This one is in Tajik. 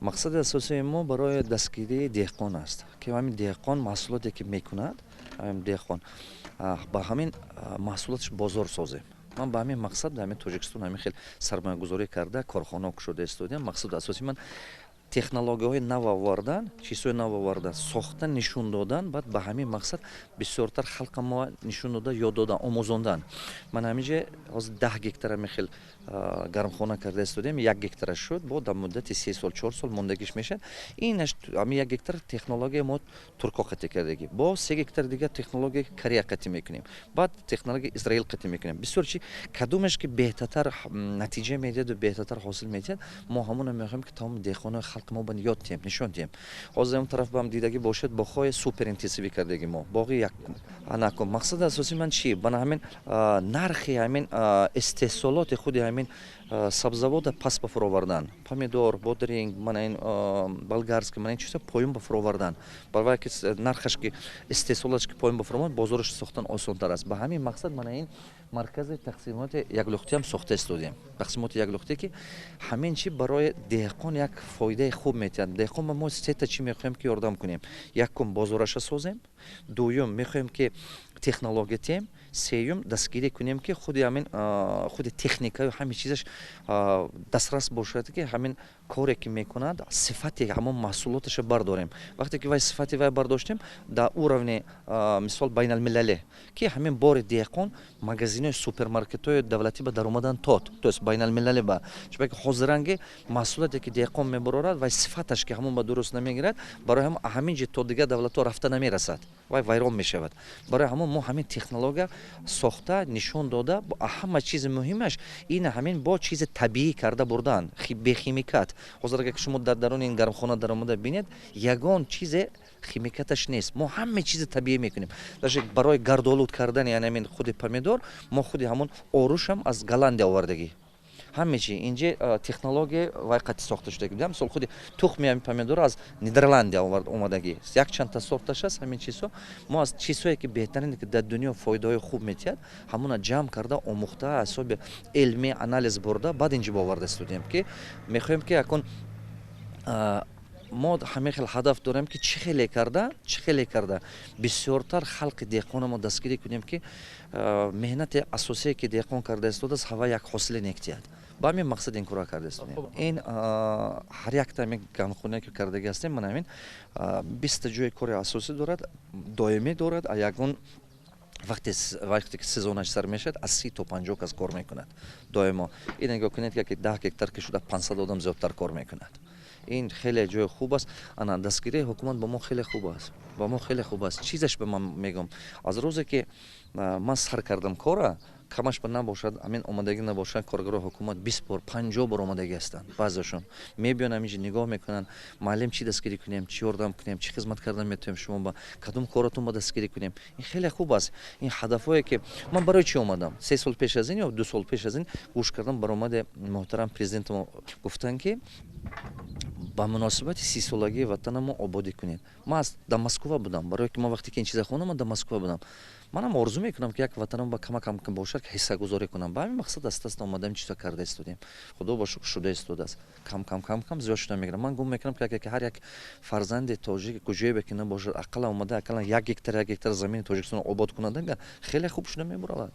Мақсади асосии мо барои дастгирии деҳқон аст, ки ҳамин деҳқон маҳсулоте, ки мекунад, ҳамин деҳқон ба ҳамин маҳсулоташ бозор созем. Ман ба ҳамин мақсад дар ҳамин Тоҷикистон ҳамин хел сармоягузорӣ карда, корхона кушода истодиам. Мақсади асосии ман технологияҳои нав овардан, чизҳои нав овардан, сохта нишон додан, баъд ба ҳамин мақсад бисёртар халқа мо нишон дода, ёд додан, омӯзондан. Ман ҳаминҷа ҳозир 10 гектар ҳамин хел гармхона карда истодем. 1 гектара шуд, бо дар муддати 3 сол, 4 сол мондагиш мешавад. Инаш ҳамин 1 гектар технология мо турко қатӣ кардагӣ, бо 3 гектар дигар технология Корея қатӣ мекунем, баъд технология Израил қатӣ мекунем. Бисёр чи кадомеш ки беҳтартар натиҷа медиҳаду беҳтартар ҳосил медиҳад, мо ҳамона мехоҳем, ки тамоми деҳқонои халқи мо ба ёд диҳем, нишон диҳем. Ҳозир он тараф баам дидагӣ бошад, боғҳои супер интенсивӣ кардагӣ мо, боғи як анако. Мақсади асосии ман чи? Бана ҳамин нархи ҳамин истеҳсолоти худи ҳамин сабзавота паст ба фуровардан, помидор, бодринг, мана ин болгарский, мана ин чизҳо поён ба фуровардан. Барвае ки нархаш ки истеҳсолоташ ки поён ба фуромад, бозораш сохтан осонтар аст. Ба ҳамин мақсад мана ин маркази тақсимоти яклухтиам сохта истодем, тақсимоти яклухтӣ, ки ҳамин чи барои деҳқон як фоидаи хуб метиҳад. Деҳқон ба мо сета чи мехоҳем, ки ёрдам кунем: якум, бозораша созем; дуюм, мехоҳем, ки технология тиҳем; сеюм, дастгирӣ кунем, ки худи ҳамин худи техникаю ҳамин чизаш дастрас бошад, ки ҳамин коре, ки мекунад, сифати ҳамон маҳсулоташа бардорем. Вақте ки вай сифати вай бардоштем дар уровни, мисол, байналмилалӣ, ки ҳамин бори деҳқон магазинои супермаркетҳои давлатӣ ба даромадан тод, то есть байналмилалӣ ба чунки ҳозиранги маҳсулоте, ки деҳқон мебарорад, вай сифаташ ки ҳамон ба дуруст намегирад, барои ҳамин ҷи то дигар давлатҳо рафта намерасад, вай вайрон мешавад. Барои ҳамон мо ҳамин технология сохта нишон дода, ҳама чизи муҳимаш ин ҳамин бо чизи табиӣ карда бурдан, бехимикат. Ҳозир агар шумо дар даруни ин гармхона даромада бинед, ягон чизе химикаташ нест. Мо ҳама чизи табиӣ мекунем. Даже барои гардолуд кардани ҳамин худи помидор мо худи ҳамон орушам аз Голландия овардагӣ. Ҳама чи инҷа технология вай қатӣ сохта шудагӣ. Мисол, худи тухми ҳамин помидор аз Нидерландия омадагӣ, якчандта сорташ аст. Ҳамин чизҳо мо аз чизҳое, ки беҳтарин, ки дар дунё фоидаҳои хуб метиҳад, ҳамона ҷамъ карда, омӯхта, ҳисоби илмӣ анализ бурда, баъд инҷа боварда истодем, ки мехоҳем, ки акун мо ҳамин хел ҳадаф дорем, ки чӣ хеле карда бисёртар халқи деҳқона мо дастгирӣ кунем, ки меҳнати асосие, ки деҳқон карда истодааст, ҳава як ҳосиле нек диҳад. Ба ҳамин мақсад ин корро карда истодем. Ин ҳар якта ҳамин гармхонае, ки кардагӣ ҳастем, ман ҳамин 20-та ҷои кори асосӣ дорад, доимӣ дорад. Ягон вақте ки сезонаш сар мешавад, аз 30 то 50 кас кор мекунад доимо. Ин нигоҳ кунед, ки 10 гектар ки шуда, 500 одам зиёдтар кор мекунад. Ин хеле ҷои хуб аст. Ана дастгирии ҳукумат ба мо хеле хуб аст, ба мо хеле хуб аст. Чизаш ба ман мегӯм: аз рӯзе, ки ман сар кардам кора, камаш ба набошад, ҳамин омадагӣ набошад, коргарои ҳукумат 20 бор, 50 бор омадагӣ ҳастанд. Баъзеашон мебиён, ҳаминҷо нигоҳ мекунанд: «Муаллим, чӣ дастгирӣ кунем, чӣ ёрдам кунем, чӣ хизмат кардан метавонем шумо ба кадом коратон ба дастгирӣ кунем?» Ин хеле хуб аст. Ин ҳадафҳое, ки ман барои чӣ омадам, 3 сол пеш аз ин ё 2 сол пеш аз ин гӯш кардам баромади муҳтарам президентамо, гуфтанд, ки ба муносибати 30-солагии ватанамо ободӣ кунед. Ман дар Москва будам, барое ки ман вақте ки ин чиза хондам, ман дар Москва будам. Манам орзу мекунам, ки як ватанам ба камакам бошад, ки ҳиссагузорӣ кунам. Ба ҳамин мақсад аста аста омадам, чизо карда истодем. Худо ба шукр, шуда истодааст, кам кам, кам кам зиёд шуда мегирам. Ман гум мекунам, ки ҳар як фарзанди тоҷик, куҷое ки набошад, ақаллан омада, ақаллан 1 гектар, 1 гектар замини Тоҷикистонро обод кунад, хеле хуб шуда мебуравад.